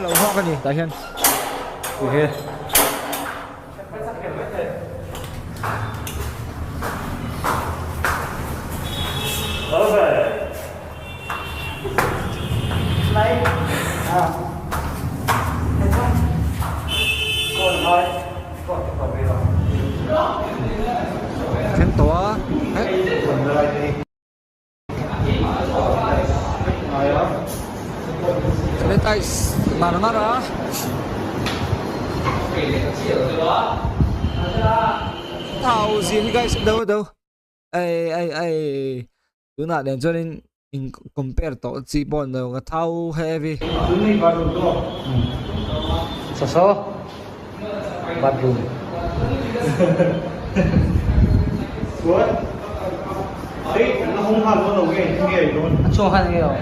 lo nghak a ni tah hian ehe. Thleng tawh a Sanitize mar mar a. Thau zia hi guys do do ei ei ei tunah nen chuanin in compare tawh chi pawh ni lo ka thau heavy. Saw bathroom. A chhuak khan enge aw.